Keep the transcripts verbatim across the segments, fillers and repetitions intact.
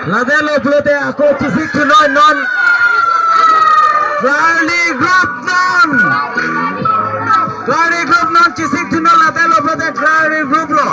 Ladak lo pulote ako chesik thunon non. Klarli group non. Klarli group non chesik thunon ladak lo pulote Klarli group lo.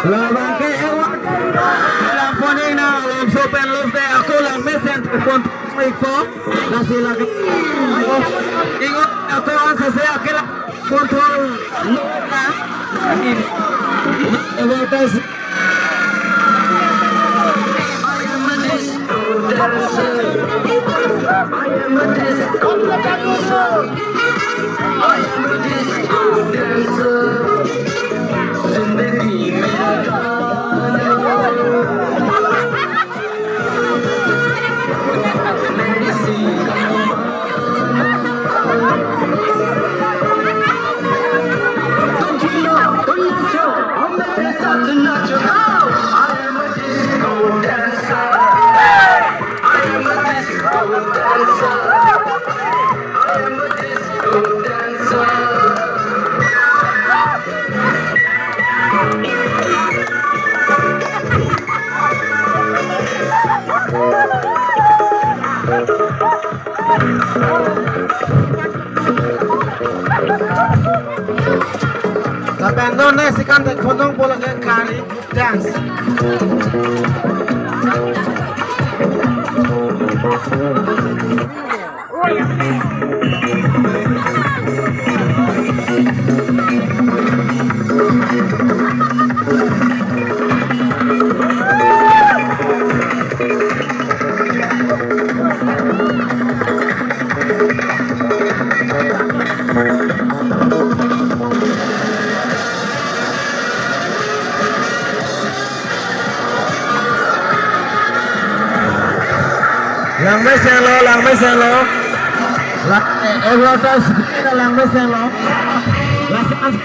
Labang ke hewan. Lampon ina, lamso pen love de, ako lang mesen pon ipo. Lasi lagi. Ingot ako ang sese akil pon thol na. Ewatas. Lapen non ne sikan de khonong bola ke kari dance. Langmesen lo, langmesen lo. La, eh, eh, water screen langmesen lo. Last chance.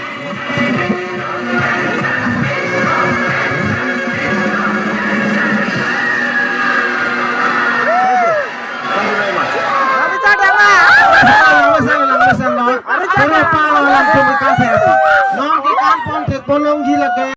Langmesen lo, langmesen lo. Pura pa lo, langtum ikan the. Non ikan pon the, pon longji lake.